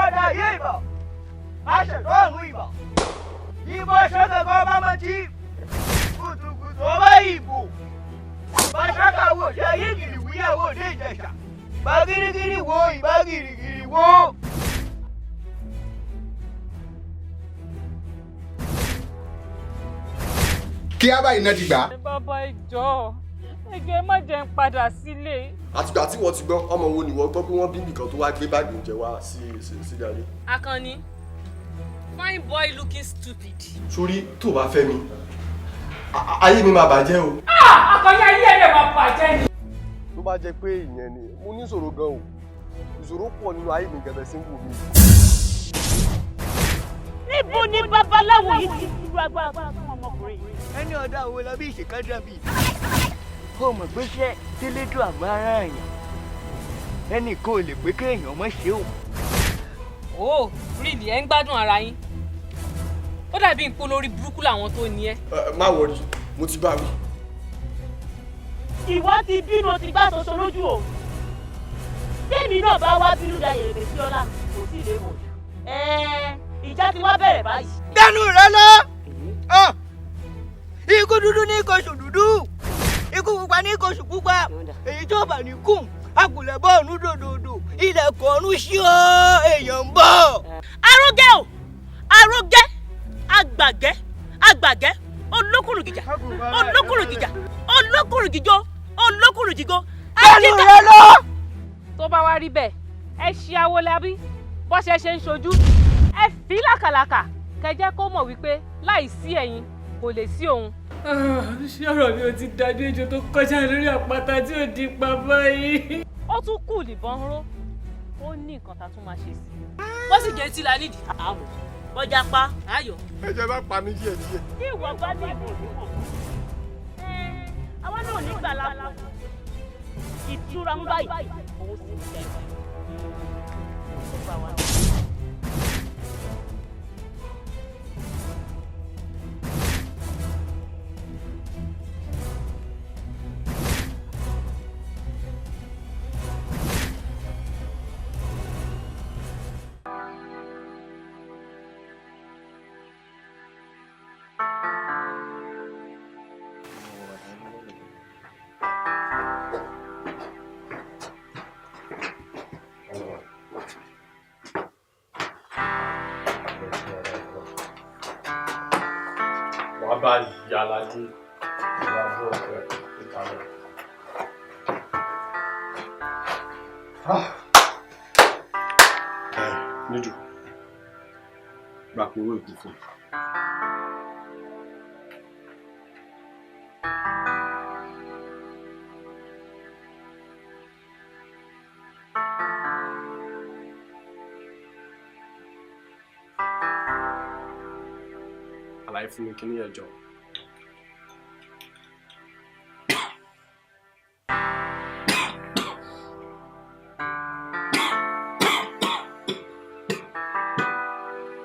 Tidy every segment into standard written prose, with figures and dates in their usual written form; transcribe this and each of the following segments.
Akọ́dá ayé ìbà, aṣẹ̀dá ọ̀run ìbà, ìbọn ṣẹ́gẹ̀gọ́ bá mọ̀ tí kùtùkùtù ọba ìbò, bàṣákà wò ṣe ayé gìrìwíyàwó òde Ìjẹ̀ṣà, ìbá gírígírí wo, ìbá gìrìgìrì wo. Kí á báyìí náà ti gbà. Bàbá, ìjọ ẹjọ, ẹ má jẹ́ ń padà sílé. Àtìgbà tí wọ́n ti gbọ́, ọmọ wo ni wọ́n gbọ́ pé wọ́n bí nìkan tó wá gbé báàgì oúnjẹ wá sí sílé ayé? Akànní, fine boy looking stupid. Sórí tó bá fẹ́ mi, ayé mi máa bàjẹ́ o. Akànní, ayé ẹ̀ lè máa bàjẹ́ ni. Tó bá jẹ́ pé ìyẹn ni, mo ní ìṣòro gan o, ìṣòro pọ̀ nínú ayé mi gẹ̀gẹ̀ sí ń wù mí. Níbo ni babaláwo yìí ti dúró agbára fún ọmọkùnrin yìí? Ẹni ọ̀dà wo lọ bí ìṣèkájà bíi? Ó mọ̀ pé ṣẹ́ délédò àgbára èèyàn, ẹnì kan ò lè pé kéèyàn mọ̀ ṣe o. Ó ríìlì ẹ ń gbádùn ara yín, ó dàbí nǹkan olórí burúkú làwọn tó ní ẹ. Ẹ má worry, mo ti bá wí. Ìwọ ti bínú, o ti gbá ṣoṣo lójú o. Tèmi náà bá wá bínú da yèrèpè sí ọlá, kò sí lè wò jù. Ìjà ti wá bẹ̀rẹ̀ báyìí. Dánú rẹ lọ. Ikú dúdú ní kóṣù dúdú, ikú pupa ní kóṣù pupa, èyí tó bà ní kùn àkùlẹ̀ bọ́ọ̀nù dòdòdò, ilẹ̀kùn ọ̀run ṣí o, èèyàn ń bọ̀. Arógẹ́ o, arógẹ́, agbàgẹ́, agbàgẹ́, olókùnrin gìjà, olókùnrin gìjà, olókùnrin gìjọ, olókùnrin jìgọ. Dánú rẹ lọ. Tó bá wá rí bẹ́ẹ̀, ẹ ṣe Awolabi bọ́ṣẹ ṣe ń ṣojú, ẹ fi làkàlàkà kẹjẹ́ kó mọ̀ wípé láì sí ẹ̀yin kò lè sí òun. Ṣé ọ̀rọ̀ mi ò ti dàbí ejò tó kọjá lórí àpáta tí ò di pa báyìí? Ó tún kù nìbọn ró, ó ní nǹkan tá a tún máa ṣe sí i. Wọ́n sì jẹ́ tí la nídìí. Àwọ̀ bọ́jà pa. Ayọ̀. Ẹ jẹ́ bá pa mí díẹ̀ díẹ̀. Tí ìwọ bá ní ìwò níwò, àwa náà ní gbàlá ìtura ń báyìí, òun sì ń bẹ̀rẹ̀. Ó bá wa. Wàá bá yàrá dé ìyá bọ́ ẹ̀ ìkàlẹ̀. Ẹ níjù gbà pé owó ìkú fún un. Àlàyé fún mi kí ní ẹjọ́.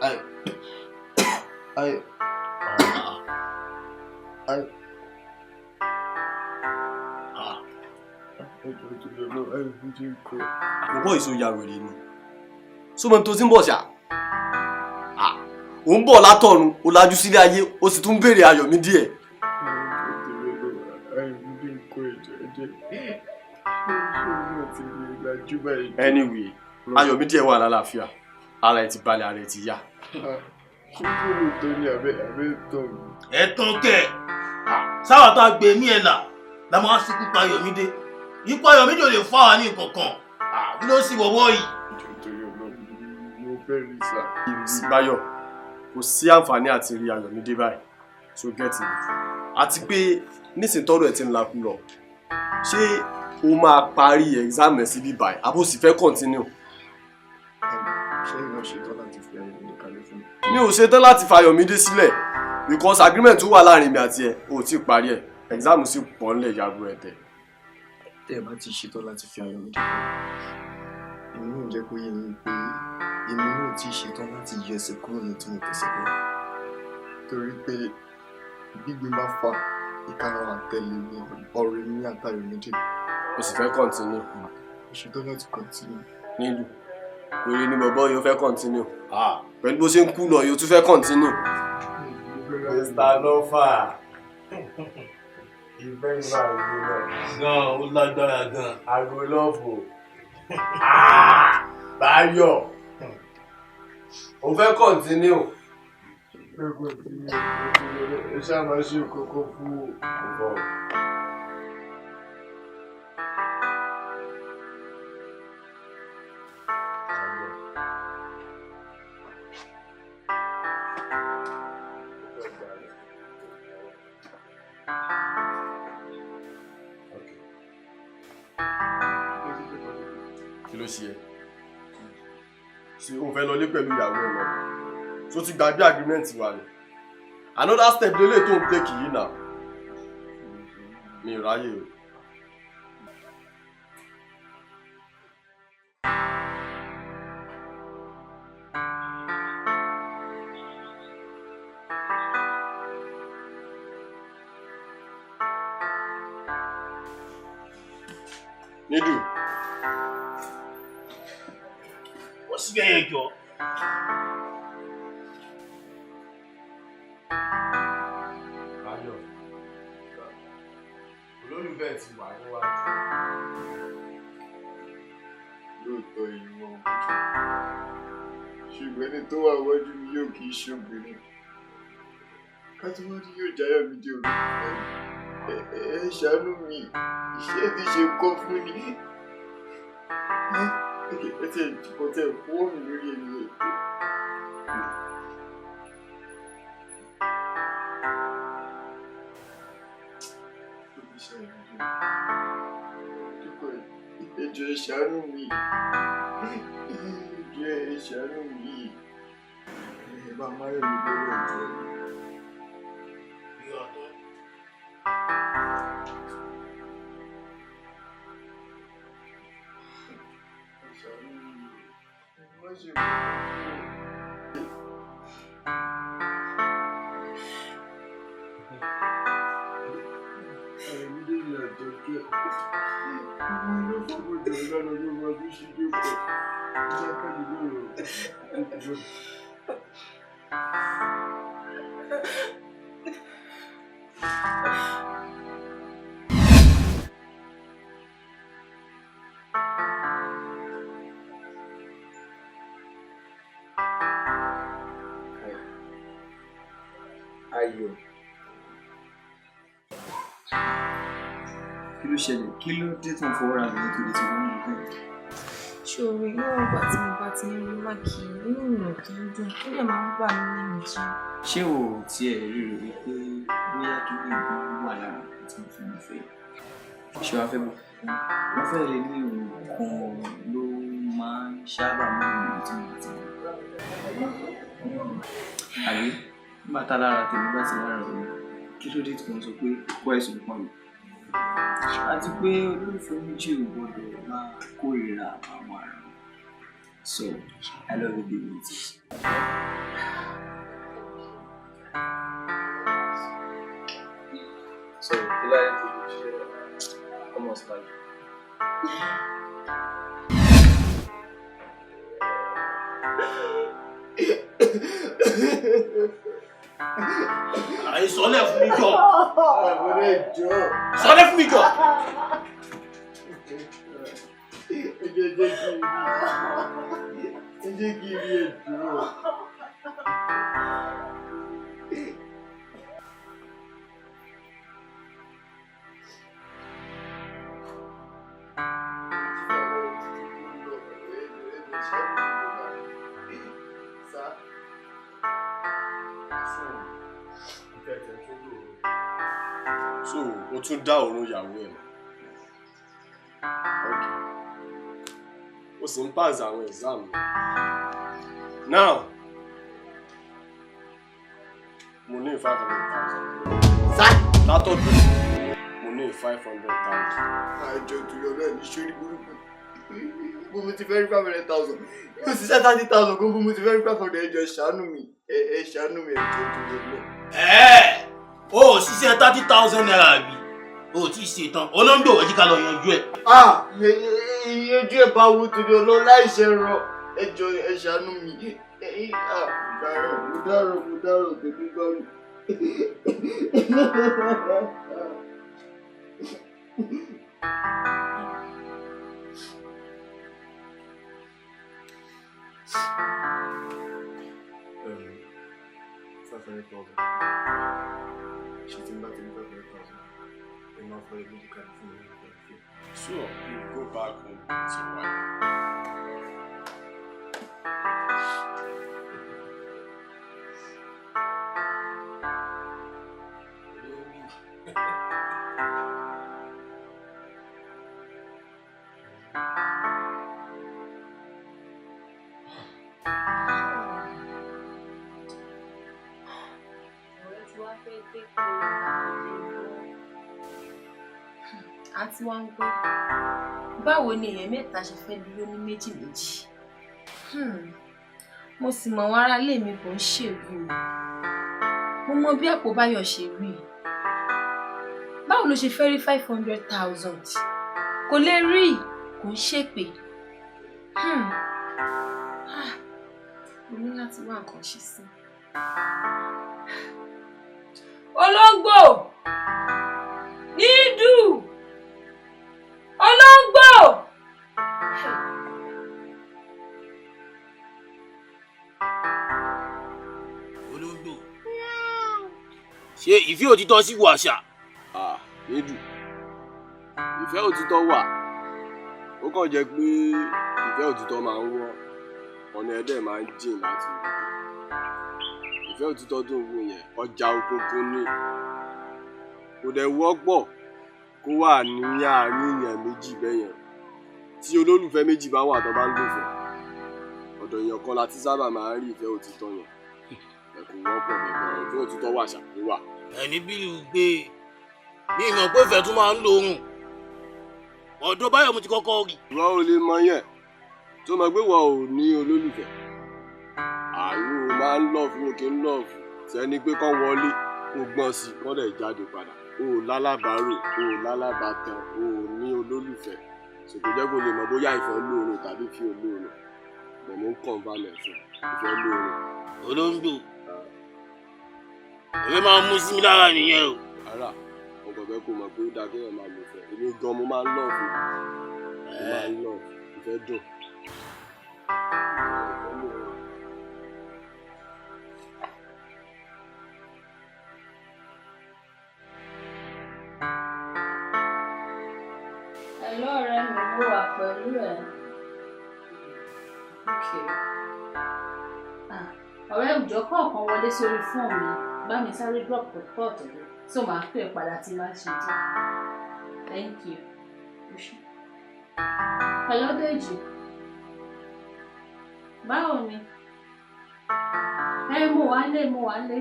Ay. Ay. Ay. Ẹjọ́ tó lọ lọ, ayọ̀ mi ti ń kọ́. Bọ̀bọ́ ìṣó ya wèrè ni. Sómọ tó ti ń bọ̀ ṣá. Ò ń bọ̀ látọ̀run, ó lajú sílé ayé, ó sì tún béèrè ayọ̀ mi díẹ̀. Ẹjọ́ tó lọ lọ, ayọ̀ mi ti ń kọ́, ẹjọ́ ẹjẹ́. Ṣé o náà ti lè lajú báyìí? Anyway, ayọ̀ mi díẹ̀ wà lálàáfíà. Ara ẹ̀ ti balẹ̀, ara ẹ̀ ti yá. Ṣé lóòótọ́ ni abẹ́ tọ̀ mí? Ẹ̀tàn kẹ̀, sáwà tá a gbé mí ẹ̀ là la máa ń ṣekú pa Ayọ̀mídé. Ikú Ayọ̀mídé ò lè fún àwa ní nǹkan kan. Kí ló sì wọ́wọ́ yìí? Ẹjọ́ tó yọ lọ, mo fẹ́ rí sá. Báyọ̀, kò sí àǹfààní àti rí Ayọ̀mídé báyìí, so get me. Àti pé nísìnyí tọ́rọ̀ ẹ̀ ti ń lakú lọ, ṣé o máa parí exam ẹ̀ síbí báyìí àbó sì fẹ́ continue? Ṣé ìwọ ṣetán láti fi Ayọ̀mídé kalẹ̀ fún mi? Mi ò ṣetán láti fa Ayọ̀mídé sílẹ̀ because agreement tó wà láàrin mi àti ẹ̀ ò tí ì parí ẹ̀, exam sì pọ̀ ńlẹ̀ yàgò ẹ̀ tẹ̀. Tẹ́ ẹ bá ti ṣetán láti fi Ayọ̀mídé kalẹ̀, èmi náà jẹ́ kó yé yín pé èmi náà ti ṣetán láti yọ ẹsẹ̀ kúrò ní tí mo tẹ̀sẹ̀ bọ́. Torí pé gbígbín bá fa ìkarahun àtẹ̀lé ní ọ̀rẹ́ mi àtAyọ̀mídé. O sì fẹ́ continue. Mo ṣetán láti continue. Nílùú. Wèrè ni bọ̀bọ́ yóò fẹ́ continue. Pẹ̀lú bó ṣe ń kú lọ yóò tún fẹ́ continue. Mr. Nova, ìfẹ́ ìwà àgbo náà. Gan, ó lágbára gan. Àgbo lọ́ọ̀fù. Báyọ̀, o fẹ́ continue. Fẹ́ continue, ẹ ṣáà máa ṣe kókó fún o. Kí ló ṣe ẹ́? Ṣé o fẹ́ lọlé pẹ̀lú ìyàwó ẹ̀ lọ? Ṣó ti gbàgbé agreement wa ni? Another step lélẹ̀ tó ń take yìí náà. Mi ò ráyè o. Nídù. Wọ́n sì bẹ́ẹ̀ yẹn jọ. Báyọ̀, olólùfẹ́ ti wà níwájú. Lóòótọ́ ìwọ ṣùgbọ́n ẹni tó wà wájú mi yóò kì í ṣe obìnrin. Kátúwájú yóò jáyọ̀ mi dé olólùfẹ́ mi. Ẹ ṣàánú mi, iṣẹ́ ti ṣe kọ́ fún ni. Ẹ ti ẹ̀ tẹ̀ fọwọ́ mi lórí ẹni yẹn. Ẹ jọ̀ọ́ ẹ ṣàánú mi. Ẹ jọ̀ọ́ ẹ ṣàánú mi. Ẹ bá Máyọ̀ mi lórí ẹjọ́. Ẹ ṣàánú mi. Ẹ má ṣe kókó. Ayọ̀mídé ni àjọkẹ́. Mo ló fọwọ́ jọ lánàá ló máa tún ṣe jókòó. Ìjà káàdì lóru. Ayọ̀. Kí ló ṣẹlẹ̀? Kí ló dé tó ń fọwọ́ ra mi nítorí tí wọ́n ń gbé? Ṣòro níwọ̀n ìgbà tí mo bá ti ń rí Máàkì, inú mi ò kí ń dùn, ó dẹ̀ máa ń bà mí nínú jẹ́. Ṣé o ò tiẹ̀ rí rò wípé bóyá kí ní nǹkan wà lára nǹkan tí mo fi ń fẹ́? Ṣé wàá fẹ́ bọ̀? Wọ́n fẹ́ lè ní òun kan ló máa ń sábà mú mi tí mo bá ti mọ̀. Àbí nígbà tá lára tèmi bá ti lára òun, kí ló dé tí mo sọ pé kó àìsàn pọ̀ mi? Àti pé olólùfẹ́ méjì ò gbọdọ̀ máa kórìíra àwọn ara wọn. So, I love you, baby. So, delighted to share almost like. Àyè sọlẹ̀ fún mi jọ. Àbúrò ìjọ. Sọlẹ̀ fún mi jọ. Ẹ jẹ́ kí n rí. Ẹ jẹ́ kí n rí ẹjọ́. So, o tún dá òórùn ìyàwó ẹ̀ mọ̀. Okay. O sì ń pass àwọn exam mi. Now, mo ní 500,000. Sá. Látọ̀dọ̀ mo ní 500,000. Àjọ ìtòyọ̀ náà ní sórí burúkú. Bó mo ti fẹ́ rí 500,000. Yóò ṣiṣẹ́ 30,000 gbogbo mo ti fẹ́ rí 500 ẹjọ́ ṣàánú mi. Ẹ ṣàánú mi ẹjọ́ ìtòyọ̀ náà. Ẹ́ẹ̀, o ò ṣiṣẹ́ 30,000 naira bí? O ò tí ì ṣe tán. Olóńgbò wẹ̀ jí ká lọ yanjú ẹ̀. Ah! Iye ojú ẹ̀ bá wo torí ọlọ́ láìṣe rọ. Ẹ jọ̀ọ́, ẹ ṣàánú mi. Mo dárò, mo dárò, tèmi bá mi. 500,000. Ṣé tí n bá ti ní 500,000, ẹ máa fọ ẹbí kalẹ̀ fún mi ní ìgbà. So you go back home with your wife. Àti wá ń gbọ́, báwo ni èèyàn mẹ́ta ṣe fẹ́ dúró ní méjì méjì? Mo sì mọ̀ wọn aráalé mi kò ń ṣèlú o. Mo mọ bí àpò Báyọ̀ ṣe rí. Báwo ló ṣe fẹ́ rí 500,000? Kò lè rí, kò ń ṣèpè. Mo ní láti wá nǹkan ṣe sí. Olóńgbò! Nídù! Olóńgbò! Olóńgbò. Ṣé ìfẹ́ òtítọ́ sí wà ṣá? Ah, Nídù. Ìfẹ́ òtítọ́ wà. Ó kàn jẹ́ pé ìfẹ́ òtítọ́ máa ń wọ́. Ọ̀nà ẹ̀dẹ̀ máa ń jìn láti rí. Ìfẹ́ òtítọ́ tó ń wò yẹn, ọjà òkùnkùn ni. Kò dẹ̀ wọ́pọ̀ kó wà ní àárín èèyàn méjì bẹ́ẹ̀ yẹn. Tí olólùfẹ́ méjì bá wà tó bá ń lòfẹ́, ọ̀dọ̀ èèyàn kan la ti sábà máa ń rí ìfẹ́ òtítọ́ yẹn. Ẹ kò wọ́pọ̀ bẹ́ẹ̀, ìfẹ́ òtítọ́ wà ṣá, ó wà. Ẹni bílù gbé mi mọ̀ pé ìfẹ́ tún máa ń lo oorun. Ọ̀dọ̀ Báyọ̀ mo ti kọ́kọ́ rí. Ìwọ ò lè mọ yẹn, tó mọ̀ pé wọ́n ò ní olólùfẹ́. Àìwò máa ń lọ́ọ̀fù, òkè ń lọ́ọ̀fù. Sẹ́ni pé kán wọlé, kó gbọ́n sí i, kán dẹ̀ jáde padà. O ò lálábàárò, o ò lálábàtàn, o ò ní olólùfẹ́. Ṣètò jẹ́ kó lè mọ̀ bóyá ìfẹ́ lóorun tàbí fi olóorun. Bọ̀ mo ń kàn balẹ̀ fún ìfẹ́ lóorun. Olóńgbò, ìfẹ́ máa ń mú sí mi lára nìyẹn o. Rárá, mo kàn fẹ́ kó mọ̀ pé ó dáa kéèyàn máa lò fẹ́. Èmi gan mo máa ń lọ́ọ̀fù. Mo máa ń lọ́ọ̀fù. Ìfẹ́ dùn. Hello ọ̀rẹ́ mi, mo wà pẹ̀lú ẹ. Okay. Ọ̀rẹ́ ìjọ kọ̀ọ̀kan wọlé sórí fóònù mi, bá mi sáré drop port rẹ̀, so màá pè é padà tí màá ṣe tán. Thank you. Hello Dèjì. Báwo ni? Ẹ mo wà lé, mo wà lé.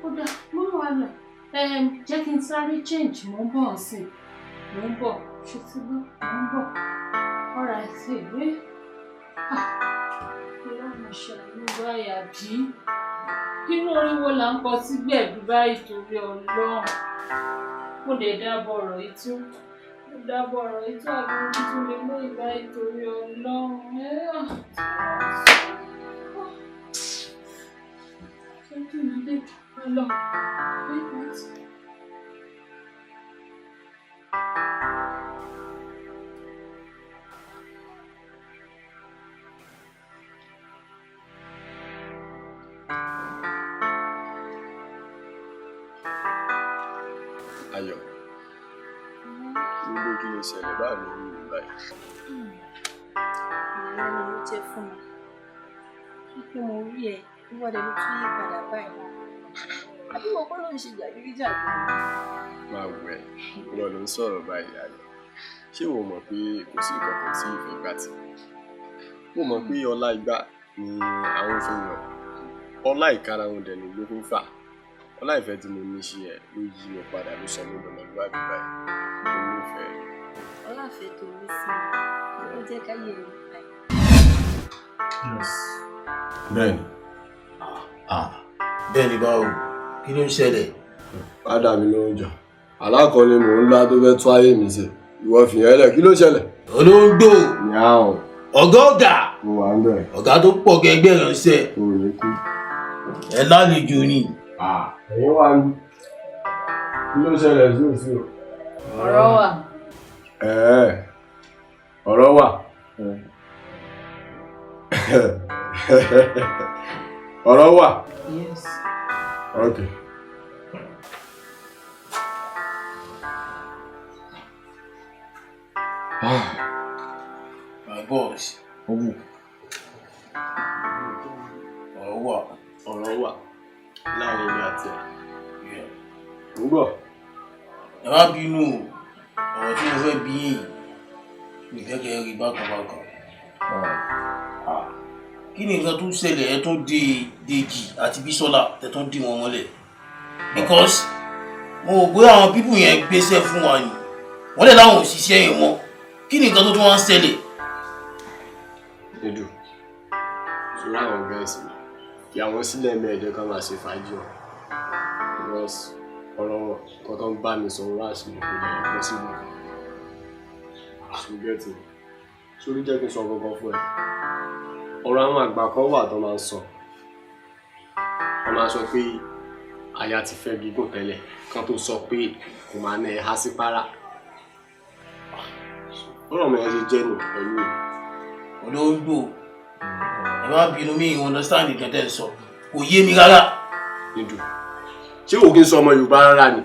Ó dà, mo wà lọ. Jẹ́ kí n sáré change, mò ń bọ̀ ọ̀sìn. Mò ń bọ̀, ṣe ti gbọ́, mò ń bọ̀. Ọ̀rọ̀ àti ìwé. Ọlọ́run ṣàánú báyà bí. Irú orin wo là ń kọ sí gbẹ̀dú báyìí torí Ọlọ́run? Mo lè dábọ̀ ọ̀rọ̀ yìí tún. Mo dábọ̀ ọ̀rọ̀ yìí tún àbí ojú tún lè lóyún báyìí torí Ọlọ́run. Ṣé kí ni dé? Ọlọ́run. Ayọ̀, gbogbo kí ló ṣẹlẹ̀ báwo ló ń rí báyìí? Ìyàlẹ́nu ló jẹ́ fún mi. Wípé mo rí ẹ, ìwọ dẹ̀ ló tún yí padà báyìí. Àbí ìwọ kọ́ ló ń ṣe jàgídíjàgan? Máa wù ẹ́, ìwọ ló ń sọ̀rọ̀ báyìí Ayọ̀. Ṣé o mọ̀ pé kò sí ìkọ̀kọ̀ tí ìfẹ́ gbà tì? Mo mọ̀ pé ọlá igbá ni àwọn fi yàn. Ọlá ìkarahun dẹ̀ ni ló fi ń fà. Ọlá ìfẹ́ tí mo ní sí ẹ ló yí mi padà, ló sọ mí dọmọlúwàbí báyìí. Mo nífẹ̀ẹ́. Ọlá ìfẹ́ tó ní sí mi ló jẹ́ káyé mi báyìí. Yes. Bẹ́ẹ̀ni. Bẹ́ẹ̀ni báwo, kí ló ń ṣẹlẹ̀? Padà mi ló ń jà. Alákọ̀ọ́ni mò ń lá tó fẹ́ tún ayé mi ṣe. Ìwọ fìyẹn lẹ̀, kí ló ṣẹlẹ̀? Olóńgbò. Yàá. Ọ̀gá ọ̀gá. Mo wà ń bẹ̀. Ọ̀gá tó pọ̀ gẹ́gbẹ́ ránṣẹ́. O ò ní kú. Ẹ lálejò ni. Ẹ̀yin wà ń bí. Kí ló ṣẹlẹ̀ sí òsì o? Ọ̀rọ̀ wà. Ọ̀rọ̀ wà. Ọ̀rọ̀ wà. Yes. Okay. My boss. Owó. Ọ̀rọ̀ wà. Ọ̀rọ̀ wà láàrin èmi àti ẹ̀. Mo ń gbọ́. Ẹ má bínú o, ọ̀rọ̀ tí mo fẹ́ bí yín mi fẹ́ kẹ́ ẹ rí bákan bákan. Kí ni nǹkan tó ṣẹlẹ̀ ẹ tún dé Dèjì àti Bísọ́lá ẹ tún dì wọ́n mọ́lẹ̀? Because mo rò pé àwọn pípù yẹn gbéṣẹ́ fún wa ni, wọ́n lè láwọn òṣìṣẹ́ yẹn mọ́. Kí ni nǹkan tó tún wá ń ṣẹlẹ̀? Edu, sórí àwọn gẹ́ẹ̀sì mi, fi àwọn sílẹ̀ mẹ́ẹ̀ẹ́dẹ́ kan máa ṣe fàájì wọn. Because ọ̀rọ̀ wọn kan tó ń bá mi sọ wá sí kò lè pẹ́ síbi. So get it. Sórí jẹ́ kí n sọ kankan fún ẹ. Ọ̀rọ̀ àwọn àgbà kan wà tó máa ń sọ. Wọ́n máa sọ pé aya ti fẹ́ gígùn tẹ́lẹ̀ kan tó sọ pé kò máa ná ẹ há sí párá. Ọ̀rọ̀ mi ẹ ṣe jẹ́ nù pẹ̀lú mi. Olóńgbò, ẹ má bínú mi understand nǹkan tẹ́ ẹ sọ, kò yé mi rárá. Nídùú, ṣé o kì í sọ ọmọ Yorùbá rárá ni?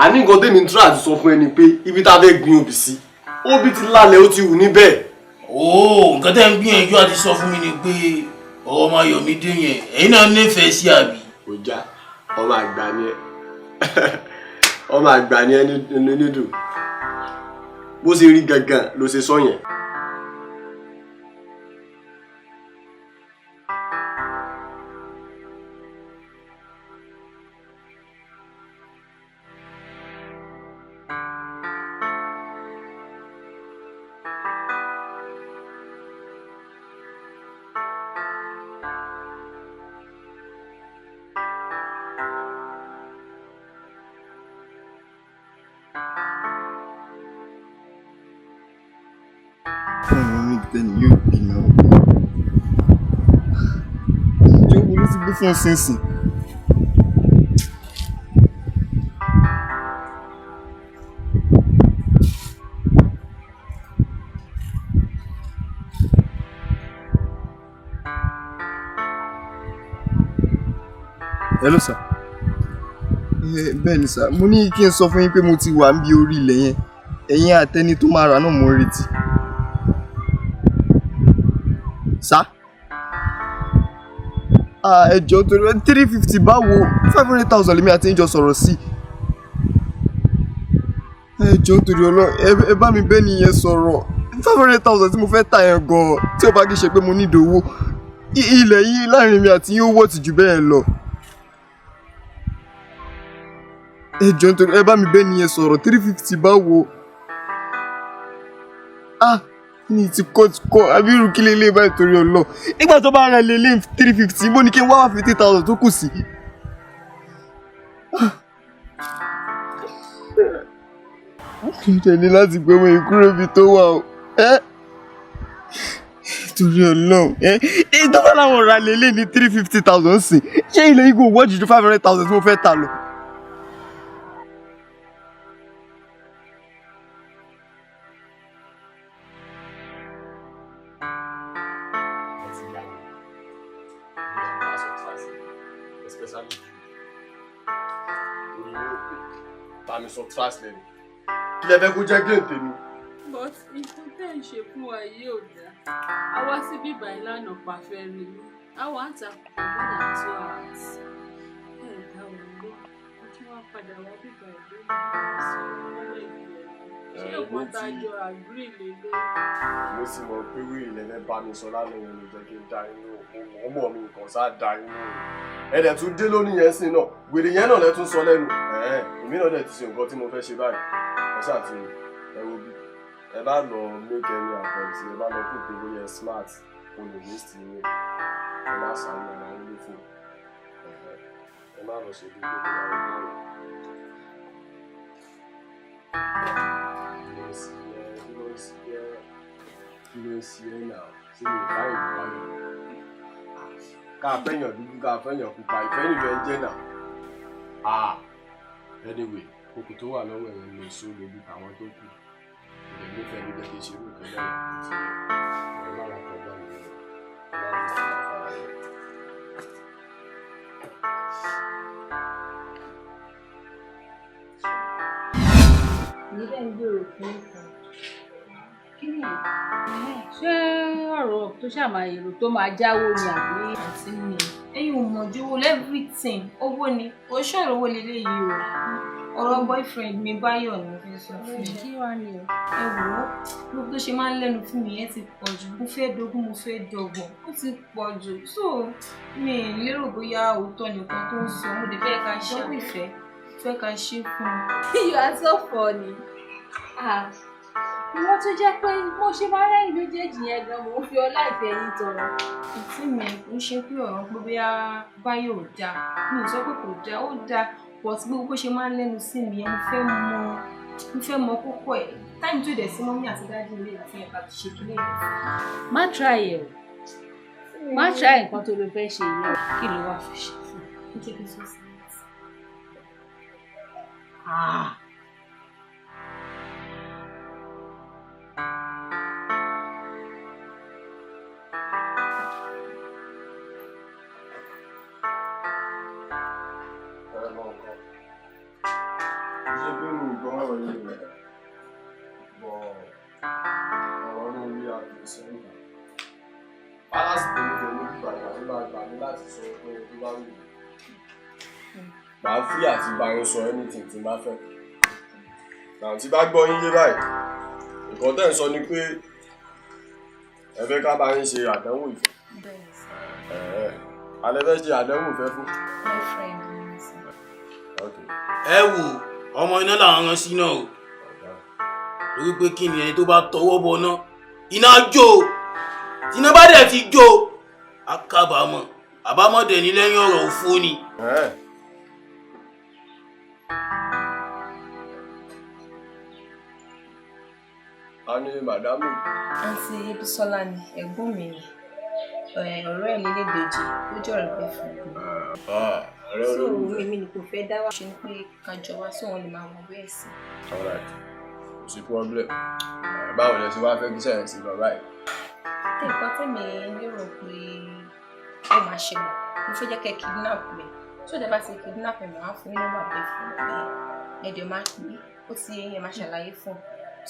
Àní nǹkan tèmi ń tura àti sọ fún ẹ ni pé ibi tá a fẹ́ gbin obì sí, obì ti lálẹ́ ó ti wù níbẹ̀. Ooo, nǹkan tẹ́ ń gbìyànjú àti sọ fún mi ni pé ọ̀rọ̀ ọmọ Ayọ̀mídé yẹn, ẹ̀yin náà nífẹ̀ẹ́ sí àbí? Kò já, ọmọ àgbà ni ẹ. Ọmọ àgbà ni ẹ nídùú. Bó ṣe rí gangan ló ṣe sọ yẹn. Tẹ́ni yóò bí náà. Ìjọ wo ló ti gbé fún sínsìn? Hello sir. Bẹ́ẹ̀ ni sir, mo ní kí n sọ fún yín pé mo ti wà níbi orí ilẹ̀ yẹn. Ẹ̀yin àtẹni tó máa rà náà mo ń retí. Sá ẹ jọ̀ọ́ torí 350 báwo 500,000 lèmi àti ìjọ sọ̀rọ̀ sí. Ẹ jọ̀ọ́ torí Ọlọ́run ẹ bá mi bẹ́ẹ̀ nìyẹn sọ̀rọ̀ 500,000 tí mo fẹ́ tà yẹn gan-an tí ó bá kí ṣe pé mo nídìí owó ilẹ̀ yìí láàrin mi àti yín ó wọ́ọ̀tì jù bẹ́ẹ̀ lọ. Ẹ jọ̀ọ́ torí ẹ bá mi bẹ́ẹ̀ nìyẹn sọ̀rọ̀ 350 báwo. Ah, ní ti kọ́ àbí irú kí lélẹ́ báyìí torí Ọlọ́run nígbà tó bá ra lélẹ́ 350 mo ní kí n wá 50,000 tó kù sí. Kí n tẹ̀lé láti gbé ọmọ yìí kúrò ibi tó wà o torí Ọlọ́run tó bá láwọn ra lélẹ́ ní 350,000 sí ṣé ilẹ̀ yìí kò wọ́ọ̀jù ju 500,000 tí mo fẹ́ tà lọ. Kí lẹ fẹ́ kó jẹ́ gé tèmi. But nǹkan tẹ́ ń ṣe fún wa yìí ò dáa. A wá síbí ìbàyí lánàá pàfẹ́ rí i. A wà ń ta kò more than 2 hours. Ẹ dá wa lọ. A tún wá padà wá bíbá ìlú mi sí ọmọlẹ̀ ìgbẹ́. Ṣé nǹkan tá a jọ agree lé lórí? Mo sì mọ̀ pé wíìlì lẹ́fẹ́ bá mi sọ lánàá yẹn ló jẹ́ kí n dá inú mo mọ̀ mi nǹkan sá dá inú. Ẹ dẹ̀ tún dé lónìí yẹn sí náà. Wèrè yẹn náà lẹ tún sọ lẹ́nu. Èmi náà dẹ̀ ti ṣe nǹkan tí mo fẹ́ ṣe báyìí. Ẹ ṣáà ti ẹ wo bí ẹ bá lọ make any attempt ẹ bá lọ pé pé bóyá smart o lè waste yín ẹ má sàánú ọmọ yín lófò ẹ má lọ ṣe bí pé bóyá ẹ gbọ́rọ̀. ṣe ẹ́? Kí ló ń ṣe ẹ́ náà? Ṣé mi ò bá ìlú wáyọ̀? Ká fẹ́yàn dúdú, ká fẹ́yàn pupa, ìfẹ́ nìfẹ́ ń jẹ́ náà. Ah! Anyway, okùn tó wà lọ́wọ́ ẹ̀rọ lè so lójú tàwọn tó kù. Ìdẹ̀ nífẹ̀ẹ́ ló jẹ́ kí n ṣe irú nǹkan bẹ́ẹ̀ ti ẹ̀ má ra kọjá mi lọ. Má ra sí àfàrà rẹ̀. Nílẹ̀ ń gbèrò fún nǹkan. Kí ni Ṣé ọ̀rọ̀ tó ṣàmà èrò tó máa jáwó ni àbí? Àǹtí mi, ẹ̀yin ò mọ̀ ju owó everything, owó ni, kò ṣọ̀rọ̀ owó leléyìí o. Ọ̀rọ̀ boyfriend mi Báyọ̀ ni mo fẹ́ sọ fún yín. Kí wàá ní o? Ẹ wò ó, gbogbo tó ṣe máa ń lẹ́nu fún mi yẹn ti pọ̀ jù. Mo fẹ́ dogún, mo fẹ́ dọ̀gbọ̀n, ó ti pọ̀ jù. So, mi ì lérò bóyá òótọ́ nìkan tó ń sọ, mo dẹ̀ fẹ́ ká ṣe àwọn ìfẹ́, fẹ́ ká ṣe fún un. You are so funny. Ah, ìwọ tó jẹ́ pé mo ṣe máa rẹ́rìn méjèèjì yẹn gan, mò ń fi ọlá ìfẹ́ yín tọrọ. Àǹtí mi, kò ń ṣe pé ọ̀rọ̀ pé bóyá Báyọ̀ ò dáa, mi ò sọ pé kò dáa, ó dáa, but gbogbo bó ṣe máa ń lẹ́nu sí mi yẹn, mo fẹ́ mọ kókó ẹ̀. Táìmù tó dẹ̀ sí mọ́mí àti dájú ilé àti ẹ̀ka ti ṣe kílẹ̀ yẹn. Má try ẹ̀ o. Má try nǹkan tó lè fẹ́ ṣe yìí o. Kí ló wá fi ṣe fún un? Ó jẹ́ kí n sọ sí i. Ah! Ẹ mọ nǹkan. Ṣé pé mi ò gbọ́ ọ̀rọ̀ yìí rẹ̀? Bọ̀ ọ̀rọ̀ ní orí àgbèsọ ìgbà. Pálásì tèmi pẹ̀lú bíbá ìgbà tó bá gbà mí láti sọ pé tó bá wù mí. Màá free àti bá yín sọ anything tí n bá fẹ́. Nà tí bá gbọ́ yín yé báyìí, nǹkan tẹ́ ń sọ ni pé ẹ fẹ́ ká bá yín ṣe àdánwò ìfẹ́. Bẹ́ẹ̀ni sir. Ẹ̀ẹ́, alẹ́ fẹ́ ṣe àdánwò ìfẹ́ fún. Boyfriend mi sir. Okay. Ẹ wò, ọmọ iná làwọn rán sí náà o. Torí pé kí ni ẹni tó bá tọwọ́ bọ ná, iná jó o. Tí iná bá dẹ̀ ti jó o, á kábàámọ̀. Àbámọ̀ dẹ̀ ní lẹ́yìn ọ̀rọ̀ òfo ni. A ní màdámù. Àǹtí Bísọ́lá ni ẹ̀gbọ́n mi ni. Ọ̀rẹ́ ẹ̀ lélédèjì ló jẹ́ ọ̀rẹ́ boyfriend mi. Ọ̀rẹ́ So, olólùfẹ́. èmi ni kò fẹ́ dá wá. Ṣe ni pé ká jọ wá sí òun lè máa mọ bẹ́ẹ̀ sí. Alright, kò sí problem. Báwo lẹ ṣe wá fẹ́ kí sẹ́yìn sí lọ báyìí? Nǹkan tẹ̀mí lérò pé ó máa ṣẹlẹ̀, mo fẹ́ jẹ́ kẹ́ kidnap mi. Tó dẹ̀ bá ti kidnap mi, màá fún yín nọ́mbà boyfriend mi. Ẹ̀dẹ̀ máa pè é, ó ti yé yín, ẹ máa ṣàlàyé fún un.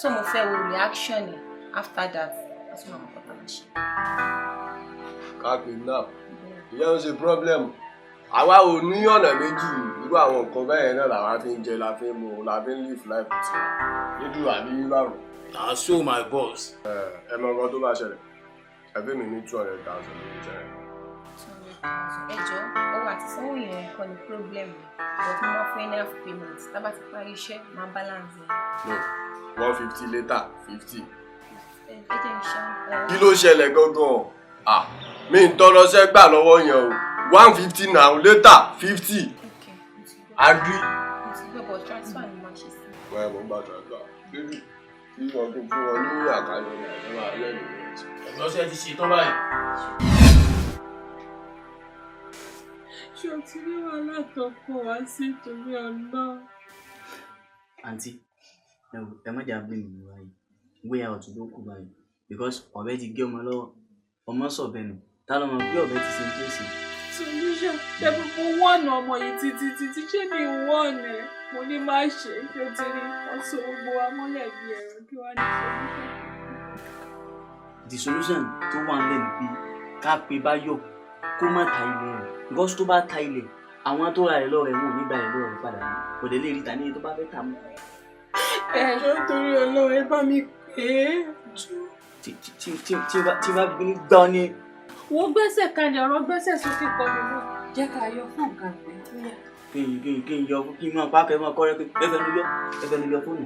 So mo fẹ́ wo reaction ẹ̀ after that. A tún máa mọ nǹkan tá a máa ṣe. Ká kidnap. Ìyẹn ń ṣe problem. Àwa ò ní ọ̀nà méjì, irú àwọn nǹkan bẹ́ẹ̀ náà làwa fi ń jẹ, la fi ń mu, la fi ń live life tiwa. Nídùú àbí báwo? Na so my boss. Ẹ mọ nǹkan tó bá ṣẹlẹ̀. Ẹ fẹ́ mi ní 200,000 lórí iṣẹ́ rẹ̀. 200,000. Ẹ jọ̀ọ́, owó àti sanwó yẹn kọ́ ni problem mi. But mo máa fún yín ní half payment. Tá bá ti parí iṣẹ́, máa balance ẹ̀. No, 150 later, 50. Ẹ jẹ́ n ṣe. Kí ló ṣẹlẹ̀ gangan? Ah, mi ń tọrọ ṣẹ́ gbà lọ́wọ́ yẹn o. 150 now, later 50. Okay, mo ti gbọ́. Agree. Mo ti gbọ́, but transfer ni mo máa ṣe sí. Wọ́n mọ̀ ń gbà transfer. Bébì, kí wọ́n kó fún wọn ní àkàlẹ̀ rẹ̀ máa lẹ́nu rẹ̀. Ẹ̀gbọ́n ṣe ti ṣe tán báyìí. Ṣé o ti rí wàhálà tó kó wá sí torí Ọlọ́run? Àǹtí, ẹ wò, ẹ má jà blame mi báyìí. Way out ló kù báyìí because ọ̀bẹ ti gé ọmọ lọ́wọ́, ọmọ sọ̀bẹ nù, ta ló mọ̀ pé ọ̀bẹ ti ṣe tó ṣe. Solution ṣe mo wọ́ọ̀nù ọmọ yìí títí títí ṣé mi wọ́ọ̀nù ẹ̀ mo ní má ṣe kí o ti rí wọ́n so gbogbo wa mọ́lẹ̀ bí ẹ̀rọ kí wọ́n ní solution. The solution tó wà nílẹ̀ ni pé ká pe Báyọ̀ kó má ta ilẹ̀ rẹ̀ because tó bá ta ilẹ̀, àwọn tó ra ẹ̀ lọ́rẹ̀ wọn ò ní gba ẹ̀ lọ́rẹ̀ padà mọ́, kò dé lè rí ta ní iye tó bá fẹ́ tà mọ́. Ẹ jọ̀ọ́ torí Ọlọ́run ẹ bá mi pè é. Tí bá gbé gbá ọ ní. Wo gbẹ́sẹ̀ kalẹ̀ ọ̀rọ̀ gbẹ́sẹ̀ sókè kọ́ mi mọ́ jẹ́ ká yọ fún nǹkan pé ó yá. Kí n yọ kí n máa pa kẹ́ máa kọ́ rẹ pé ẹ fẹ́ nu yọ ẹ fẹ́ nu yọ fóònù.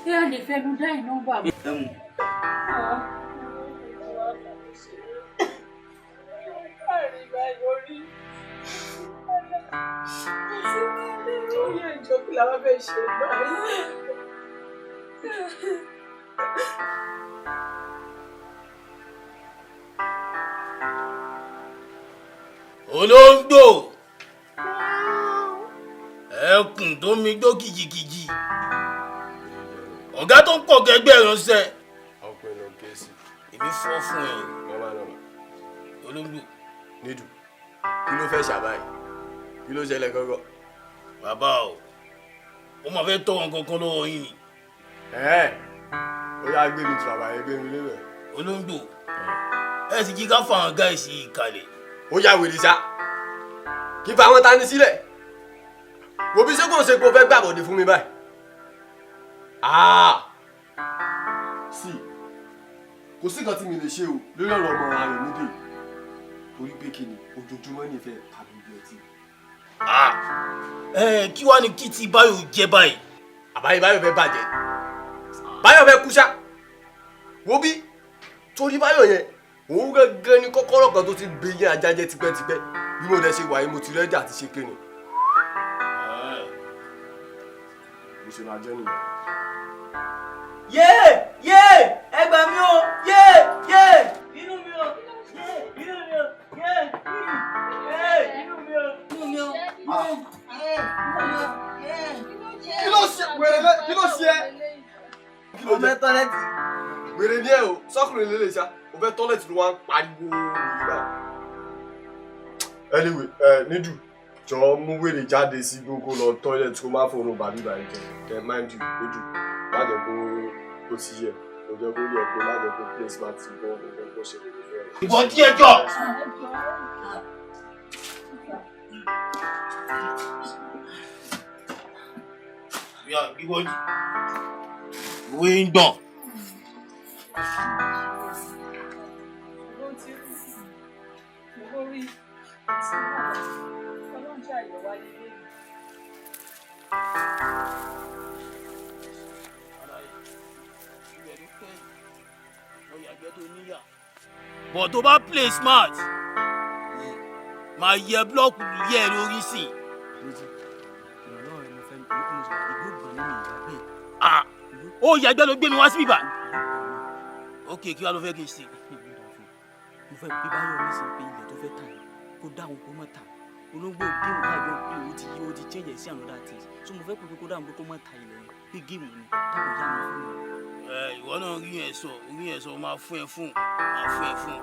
Ṣé a lè fẹnu dá ìnọ́mbà mi? Ẹ mú. Olóńgbò ẹkùn tó mi gbó kìjìkìjì, ọ̀gá tó ń pọ̀ gẹ́gbẹ́ ránṣẹ́. Ọkùnrin ló ké sí. Èmi fọ́ fún ẹ. Normal normal. Olóńgbò. Nídù, kí ló fẹ́ ṣàbáyé? Kí ló ṣẹlẹ̀ gọ́gọ́? Bàbá o, ó máa fẹ́ tọ́ wọn kankan lọ́wọ́ yín ni. Ẹ ó yá, gbé mi tù àbáyé, gbé mi lébẹ̀. Olóńgbò, ẹ sì jí ká fa àwọn guys yìí kalẹ̀. Ó yá wèrè ṣá, kí fa àwọn tani sílẹ̀. Wo bí sẹ́kùn ṣe kó fẹ́ gbàbọ̀dé fún mi báyìí. Ah! Sí, kò sí nǹkan tí mi lè ṣe o lórí ọ̀rọ̀ ọmọ Ayọ̀mídé, torí pé kí ni, ojoojúmọ́ nífẹ̀ẹ́ tàbí ibi ọtí. Ẹ kí wàá ní kí ti Báyọ̀ jẹ báyìí? Àbáyé Báyọ̀ fẹ́ bàjẹ́, Báyọ̀ fẹ́ kú ṣá. Wo bí, torí Báyọ̀ yẹn, òun gángan ní kọ́kọ́rọ́ kan tó ti gbé yín ajá jẹ tipẹ́tipẹ́. Bí mo dẹ̀ ṣe wà yìí, mo ti rẹ́jà àti ṣe kéne. Bó ṣe máa jẹ́ nìyẹn. Yé yé, ẹ gbà mí o! Yé yé, inú mi o! Yé, inú mi o! Yé yé, inú mi o! Inú mi o! Yé, inú mi o! Yé. Kí ló ṣe wèrè lẹ? Kí ló ṣe ẹ? Kí ló Ọmọ jẹ? Toilet. Wèrè ni ẹ o, sọkùnrin lè lè ṣá, o fẹ́ toilet ló wá ń pariwo wèrè báyìí. Anyway, ẹ nídù, jọ mú wèrè jáde sí gbogbo lọ toilet, kó má fòrùn bàbí bàbí jẹ. Ẹ mind you, nídù, má jẹ́ kó kó ti yẹ kó jẹ́ kó yẹ kó má jẹ́ kó place má ti bọ́ kó kó ṣe lè fẹ́. Ìwọ díẹ̀ jọ. Ìyá ìwọ ìwé ń gbọ̀n. Ló ti rí lórí tí Ọlọ́run ṣàyẹ̀wò ayé lẹ́yìn. But tó bá play smart, máa yẹ block yẹ lórí sí. Ìrànlọ́wọ́ rẹ mo fẹ́, mo sọ ìgbó gbọ̀n nínú ìyá bẹ́ẹ̀. Ah, ó yàgbẹ́ ló gbé mi wá síbí bá. Ok, kí wàá ló fẹ́ kí n ṣe? Mo fẹ́ pé Báyọ̀ ní sí pé ilẹ̀ tó fẹ́ tà yìí, kó dáhùn kó má tà. Olóńgbò, game tájọ ń pè, ó ti yí, ó ti change ẹ̀ sí another things, so mo fẹ́ pé kó dáhùn pé kó má ta ilẹ̀ yẹn, pé game ni, dákun yá mi fún mi. Ẹ ìwọ náà rí yẹn sọ, rí yẹn sọ, máa fún ẹ fún, máa fún ẹ fún.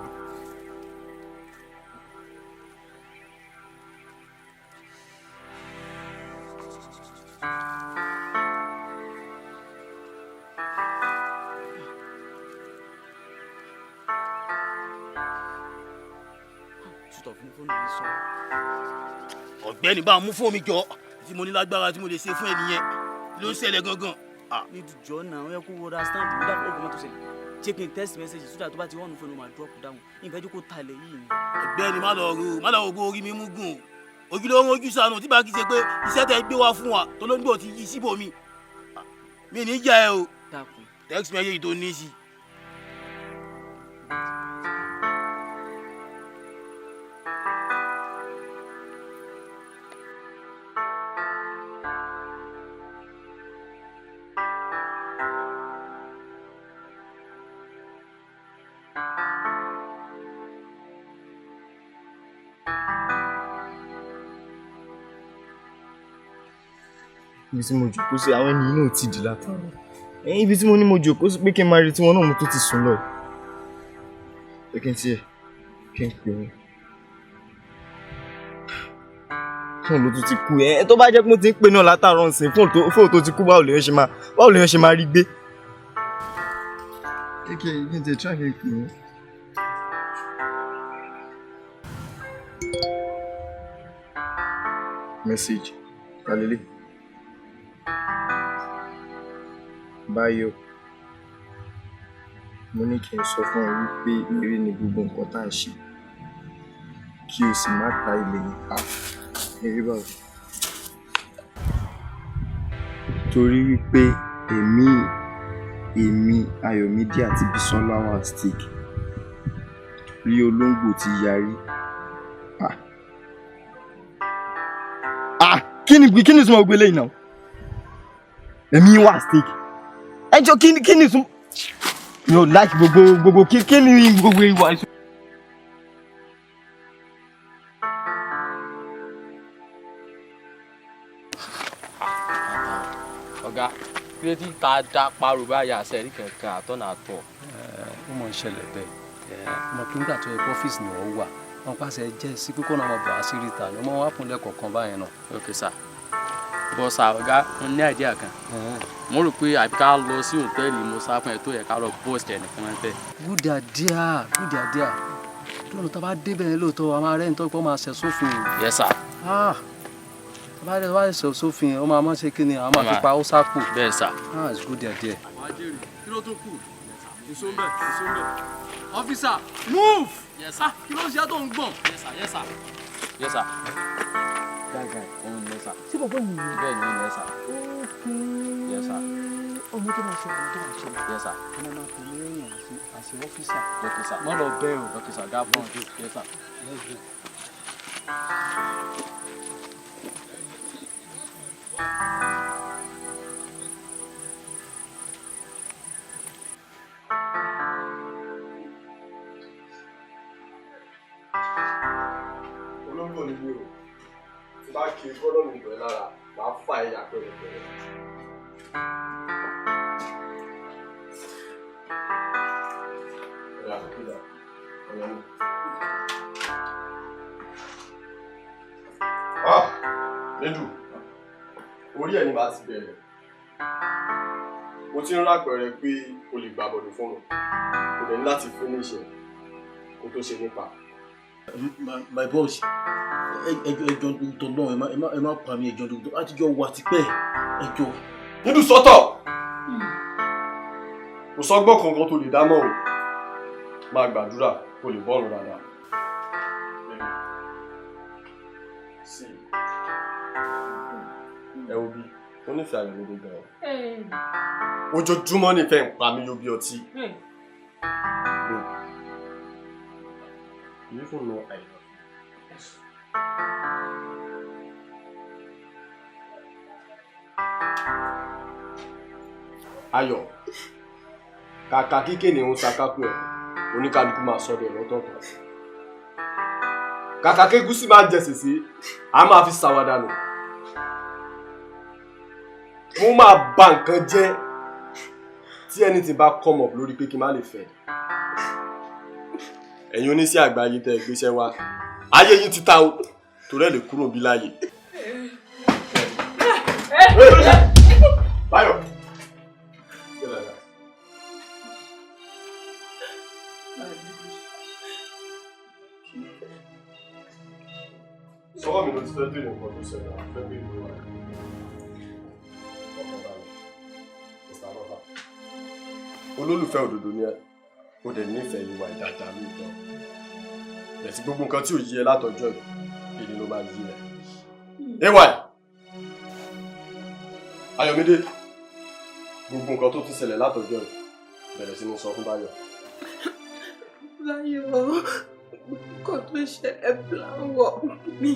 Tutọ̀ fún fóònù mi sọ. Ọ̀gbẹ́ni, bá a mú fóònù mi jọ, tí mo ní lágbára tí mo lè ṣe fún ẹ nìyẹn. Kí ló ń ṣẹlẹ̀ gangan? Ní ìjọ náà, ó yẹ kó understand mi. Dákun, ọgbọ̀n tó ṣẹlẹ̀, ṣé kí n text message sódà tó bá ti wọ́n fóònù máa drop down? Ìfẹ́ jókòó talẹ̀ yìí ni. Ọ̀gbẹ́ni, má lọ ro, má lọ wo orí mi mú gùn o. Ojú ló ń rojú sànù tí bá kí ṣe pé iṣẹ́ tẹ gbé wá fún wa tó ló ń gbò ti yí síbòmí mi ní jẹ́ ẹ o. Dákun. Text message tó ní sí. Ibi tí mo jòkó sí, àwọn ènìyàn náà ti dì látàárọ̀. Ẹ̀yìn ibi tí mo ní mo jòkó sí pé kí n máa retí wọn náà, mo tó ti sùn lọ. Pé kí n tiẹ̀ kí n pè wọ́n. Fóònù ló tún ti kú ẹ. Tó bá jẹ́ pé mo ti ń pè náà látàárọ̀ ǹsìn, fóònù tó ti kú, báwo lèèyàn ṣe máa rí gbé? Kí n tiẹ̀ try kí n pè wọ́n. Message. Kalele. Báyọ̀, mo ní kí n sọ fún ẹ wípé eré ni gbogbo nǹkan tá à ń ṣe, kí o sì má ta ilẹ̀ yẹn. À, eré báwo? Torí wípé èmi Ayọ̀mídé àti Bísọ́lá wà stake, torí olóńgbò ti yarí. Ah ah, kí ni ìtumọ̀ gbélé yìí náà? Èmi wà stake, ẹ jọ, kí ni ìtumọ̀? Mi ò like gbogbo kí ni gbogbo ìwà ìṣ. Kí ló ti ta da parò báyà àṣẹrí kankan àtọ̀nà àtọ̀. Ó mọ̀ ń ṣẹlẹ̀ bẹ́ẹ̀. Ọmọ kí nígbà tó yẹ kó ọ́fíìsì ni wọ́n wà, wọ́n pàṣẹ jẹ́ sí pé kó náà máa bọ̀ wá sí ríta ni wọ́n wá kúnlẹ̀ kọ̀ọ̀kan báyẹn náà. Ok sir, bọ́ sà, ọ̀gá, mo ní idea kan. Mo rò pé àbí ká lọ sí hòtẹ́ẹ̀lì mo sá fún ẹ tó yẹ ká lọ bọ́ọ̀sì ẹ̀ nìkan máa ń tẹ̀. Good idea, good idea. Lónìí tó bá débẹ̀ yẹn lóòótọ́, a máa rẹ́ nítorí pé ó máa ṣẹ̀ sófin. Yes sir. Ah, tó bá dé, tó bá ṣẹ̀ sófin, ó máa mọ̀ ṣe kí ni a máa fi pa ó sápò. Bẹ́ẹ̀ sà. Ah, it's good idea. Wàá jèrè. Kí ló tún kù? Ìṣó ń bẹ̀, ìṣó ń bẹ̀. Officer, move! Yes sir. Kí ló ń ṣe tó ń gbọ̀n? Yes sir, yes sir. Yes sir. Guy, òun ni, sir. Ṣé bàbá yìí ni? Bẹ́ẹ̀ ni, òun ni, sir. Yes sir. Ọmọ tó máa ṣẹlẹ̀, ọmọ tó máa ṣẹlẹ̀. Yes sir. Ọmọ máa fi mí rìn àti officer. Ok sir. Má lọ bẹ́ẹ̀ o. Ok sir, gá fún. Yes sir. Let's go. Olóńgbò ni mi ò tí bá kiri kọ́lọ́mù ìbẹ̀rẹ̀ lára, màá fà ẹ̀yà pẹ̀rẹ̀pẹ̀rẹ̀. Ọ̀yà, kílà, ọ̀yà mi. Ah! Nídù, orí ẹ̀ ni màá ti bẹ̀rẹ̀. Mo ti ń rápẹ̀rẹ̀ pé o lè gbà bọ̀dọ̀ fún mi. Kò dẹ̀ ní láti finish ẹ̀ kó tó ṣe nípa. My boss, ẹjọ́ tó náà, ẹ má pa mí, ẹjọ́ tó àtijọ́ wà tipẹ́, ẹjọ́. Nídù, sọ́tọ̀! Kò sọ́gbọ́n kankan tó lè dá mọ́ o. Máa gbàdúrà kó lè bọ́ọ̀rùn dáadáa. Sí. Ẹ wo bí, ó nífẹ̀ẹ́ Ayọ̀mídé gan-an. Ojoojúmọ́ nífẹ̀ẹ́ ń pa mí yó bí ọtí. Babe, you even know I love you. Ayọ̀, kàkà kíkè ní òun ṣàkápù ẹ̀, oníkálukú máa sọdẹ̀ lọ́tọ̀ọ̀tọ̀. Kàkà kégúsí máa jẹ sèse, a máa fi ṣàwàdà nù. Mo máa ba nǹkan jẹ́ tí anything bá come up lórí pé kí n má lè fẹ́. Ẹ̀yin oníṣẹ́ àgbáyé tẹ́ ẹ gbéṣẹ́ wá, ayé yín ti ta o, torí ẹ̀ lè kúrò bí láàyè. Báyọ̀. Stay like that. Sọ́wọ́ mi ló ti fẹ́ bèèrè nǹkan tó ṣẹlẹ̀, àwọn fẹ́ bèèrè lọ́wọ́ rẹ̀. Ọkàn balẹ̀. Mr. Lọ́fà. Olólùfẹ́ òdodo ni ẹ, ó dẹ̀ nífẹ̀ẹ́ ìwà ìdáadáa lóòótọ́. Bẹ̀sí gbogbo nǹkan tí ò yí ẹ látọjọ́ yìí, èyí ló máa yí ẹ. AY! Ayọ̀mídé, gbogbo nǹkan tó ti ṣẹlẹ̀ látọjọ́ yìí, bẹ̀rẹ̀ sí ní sọ fún Báyọ̀. Báyọ̀, kò tó ṣẹlẹ̀, plan wọ̀ mí.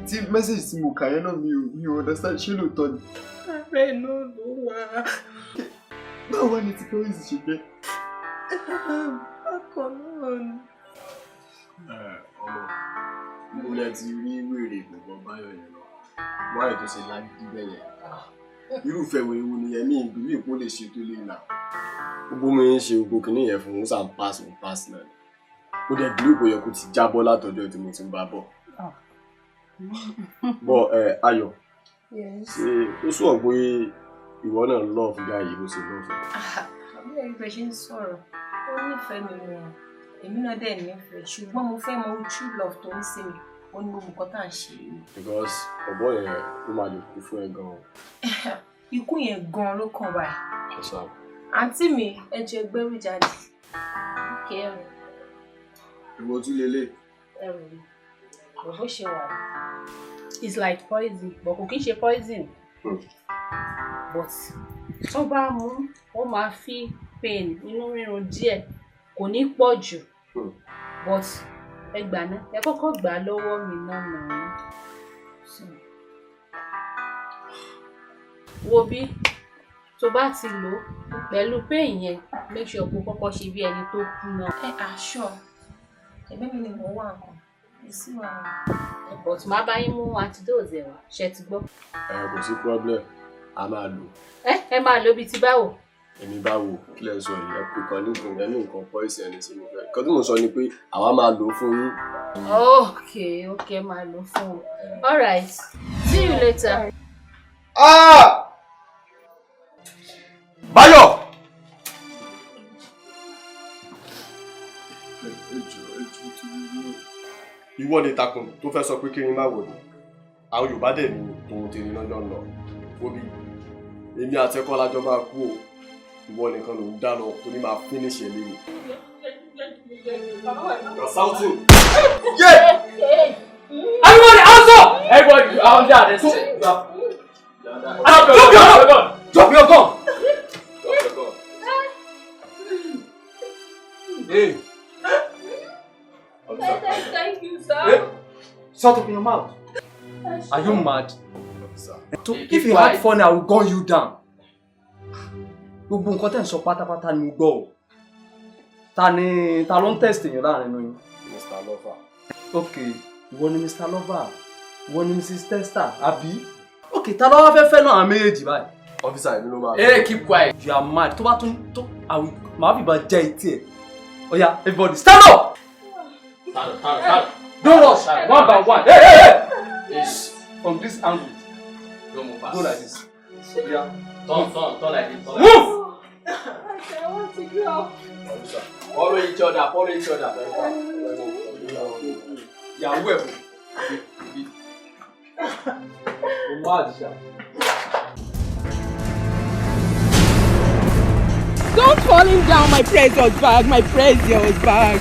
Tí message tí mo kà yẹn náà, mi ò understand, ṣé lóòótọ́ ni? Ààrẹ náà ló wà. Báwo wá ni ti Paris ṣe jẹ́? Bákan náà ni. Ọmọ, mo lẹ ti rí wèrè gbọ̀ngàn Báyọ̀ yẹn lọ. Wáyé tó ṣe lágídí bẹ́ẹ̀ yẹn. Irúfẹ́ wèrè wo nìyẹn? Ní ìbílẹ̀ ìpó lè ṣe tó lè nà. Gbogbo mi ń ṣe gbogbo kìnìún yẹn fún un sàn pass on pass náà ni. Ó dẹ̀ bí kò yẹ kó ti jábọ́ látọjọ́ tí mo ti ń bá bọ̀. Bọ́ ẹ, Ayọ̀, ṣé ó sọ pé ìwọ náà love guy yìí bó ṣe love ẹ? Àbí ẹ̀rí bẹ́ẹ̀ ṣe ń sọ̀rọ̀, ó nífẹ̀ẹ́ mi wọn, èmi náà dẹ̀ nífẹ̀ẹ́, ṣùgbọ́n mo fẹ́ mọ true love tó ń sí mi, ó ní gbogbo nǹkan tá à ń ṣe yìí. Because ọ̀bọ yẹn, ó máa lè kú fún ẹ gan-an. Ikú yẹn gan-an ló kàn báyìí. Ṣe sá. Àǹtí mi, ẹ jẹ́ gbẹ́rù jáde. Kẹrù. Ìwọ tún lélẹ̀. Ẹrù mi kò bó ṣe wà, it's like poison, but kò kí ń ṣe poison, but tó bá mú, ó máa fi pain, inú rírun díẹ̀, kò ní pọ̀ jù, but ẹ gbà ná, ẹ kọ́kọ́ gbà á lọ́wọ́ mi náà nà. Wo bí tó bá ti lò ó pẹ̀lú pain yẹn, make sure kó kọ́kọ́ ṣe bí ẹni tó kú náà. Ẹ aṣọ ẹgbẹ́ mi ni mò ń wá nǹkan. Sí wàhálà. But má bá yín mú antidote ẹ̀ wá, ṣe ti gbọ́. Ẹ kò sí problem, a máa lò. Ẹ máa lò bíi ti báwo. Èmi bá wò kí lẹ sọ yìí, ẹ pè kan ní nǹkan ẹ ní nǹkan poison ẹni tí mo fẹ́. Nǹkan tí mo sọ ni pé àwa máa lò ó fún yín. Okay, máa lò fún o. All right, see you later. Ah! Báyọ̀! Ìwọ ni takùn tó fẹ́ sọ pé kí n má wò ni. Àwọn Yorùbá dẹ̀ ní tòun tèmi lọ́jọ́ ń lọ. Wóbi, èmi àti ẹ̀kọ́ lájọ máa kú o. Ìwọ nìkan ló ń dá lọ torí máa finish ẹ̀ lẹ́nu. You're shouting. Yeah! Everybody hands up! Everybody, you are under arrest. Drop your gun! Drop your gun! Drop your gun. Hey. Thank you, sir. Hey. Shut up in your mouth. Are you mad? Sir. So if you had fun, I will gun you down. Gbogbo nǹkan tẹ́ ń sọ pátápátá ni mo gbọ́ o. Ta ni ta ló ń test yín láàrin inú yín? Mr. Lover. Ok, ìwọ ni Mr. Lover, ìwọ ni Mrs. Tester, àbí? Ok, ta ló wá fẹ́ fẹ́ náà àwọn méjèèjì báyìí? Officer, èmi ló máa. Hey, keep quiet. You are mad. Tó bá tún tó àwọn màá fìbọn jẹ etí ẹ̀. Oya, everybody stand up! Stand up, stand up, stand up. Don't rush, one by one. Hey, hey, hey! Yes. From this angle. Don't move fast. Go like this. Yeah. Turn, turn, turn like this. Turn like Move! I want to go. this. Follow each other, follow each other. Ìyàwó ẹ̀ mo máa ṣá. Don't falling down my precious bag, my precious bag.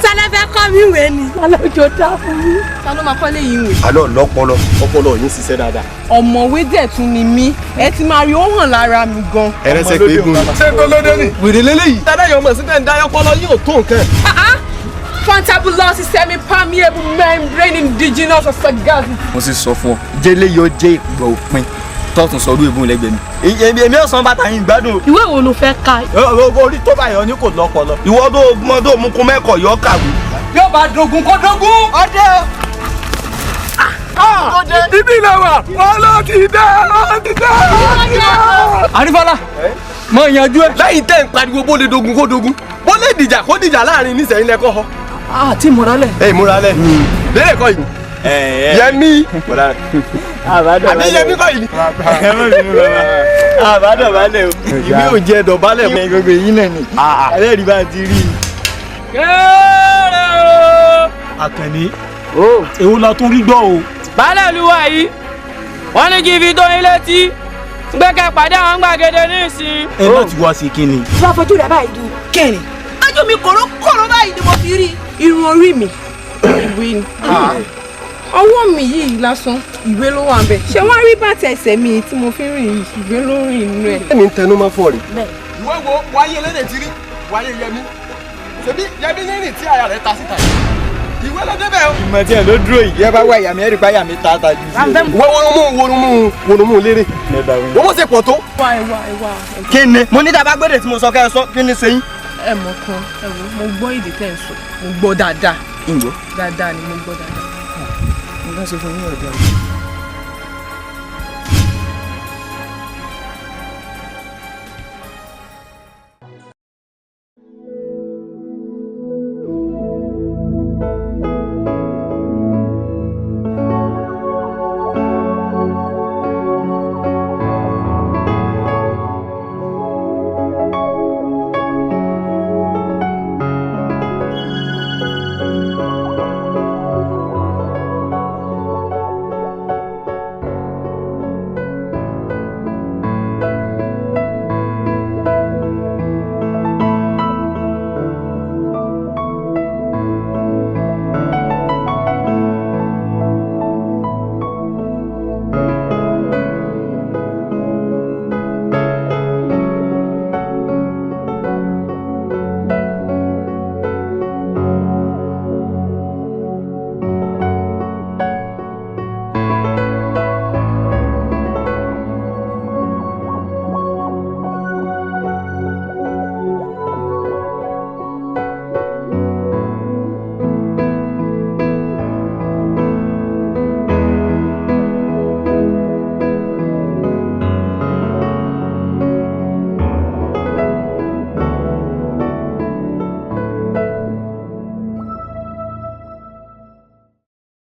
Ta ló fẹ́ kọ́ mi ìwé ni. Alójó dá fún mi. Ta ló máa kọ́ lé yìí ìwé? Àlọ́ lọ́pọlọ, ọpọlọ yín ṣiṣẹ́ dáadáa. Ọ̀mọ̀wé dẹ̀ tún ni mí. Ẹ ti máa rí ó hàn lára mi gan. Ẹrẹ́sẹ̀ pé gùn. Ṣé tó lóde ni? Wèrè lélẹ́yìí. Tádàyọ̀ mọ̀ sí tẹ̀ ń dá ọpọlọ yóò tó nǹkan. Fantabulous semi-permeable membrane indigenous of sagacity. Mo sì sọ fún ọ jẹ́lé yóò jẹ́ ìgbà òpin tọ́tún sọ ọdún ìbọn lẹ́gbẹ̀ẹ́ mi. Èmi ò san bàtà yín gbádùn. Ìwé wo ló fẹ́ ka? Orí tó báyọ̀ ní kò lọ́pọlọ. Ìwọ tó mọ tó mú kún mẹ́kọ̀ọ́ yọ kàwé. Yóò bá dogun kó dogun. Ọdẹ o. Ibi ilẹ̀ wa, ọlọ́ ti dá, ọ ti dá, ọ ti dá. Àrífọ́lá, mọ ìyànjú ẹ. Lẹ́yìn tẹ́ ń pariwo bó lè dogun kó dogun, bó lè dìjà kó dìjà láàrin nísẹ̀yìn lẹ́kọ́ họ. A ti múralẹ̀. Ẹ múralẹ̀. Lérè kọ́ yìí. Yẹmí. Àbí Yẹmí kọ́ yìí. Ẹ má bínú bàbá. Àbádọ̀bálẹ̀ o. Ìwé ò jẹ́ dọ̀bálẹ̀ mọ́. Gbogbo èyí náà ni. Ẹlẹ́rìí bá ti rí i. Kéré o. Àkànní, èwo la tún rí gbọ́ o. Baálé ìlú wa yìí, wọ́n ní kí n fi tó yín létí. Gbẹ́kẹ̀ pàdé àwọn gbàgede ní ìsìn. Ẹ láti wá sí kíni. Tí wàá fojú rẹ̀ báyìí di kẹrin. Ojú mi kòrókòró báyìí ni mo fi rí. Irun orí mi, ìwé ni. Ọwọ́ mi yìí lásán, ìwé ló wà ńbẹ̀. Ṣé wọ́n rí bàtà ẹsẹ̀ mi tí mo fi ń rìn yìí, ìwé ló rìn inú ẹ̀. Ẹ̀mí ń tẹnu mọ́ fún ọ rè. Ìwé wo wáyé lédè ti rí, wáyé Yẹmí. Ṣèbí Yẹmí ní rìn tí àyà rẹ̀ ta síta yìí. Ìwé ló débẹ̀ o. Ìmọ̀ tí ẹ̀ ló dúró yìí. Ẹ bá wá ìyá mi, ẹ rí pa ìyá mi ta ta jù sí. Wọ́n wọ́n mú lérè. Wọ́n mọ̀ ṣe pọ̀ tó. Wá ẹ wá ẹ wá. Kí ni? Mo ní tàbá gbọ́dọ̀ tí mo sọ kẹ́ ẹ sọ, kí ni ṣe yín? Ẹ mọ̀ kan, ẹ wò, mo gbọ́ èdè tẹ́ ń sọ, mo gbọ́ dáadáa. Ǹgbọ́. Dáadáa ni mo gbọ́ dáadáa. Mo bá ṣe fún yín ọ̀dọ́.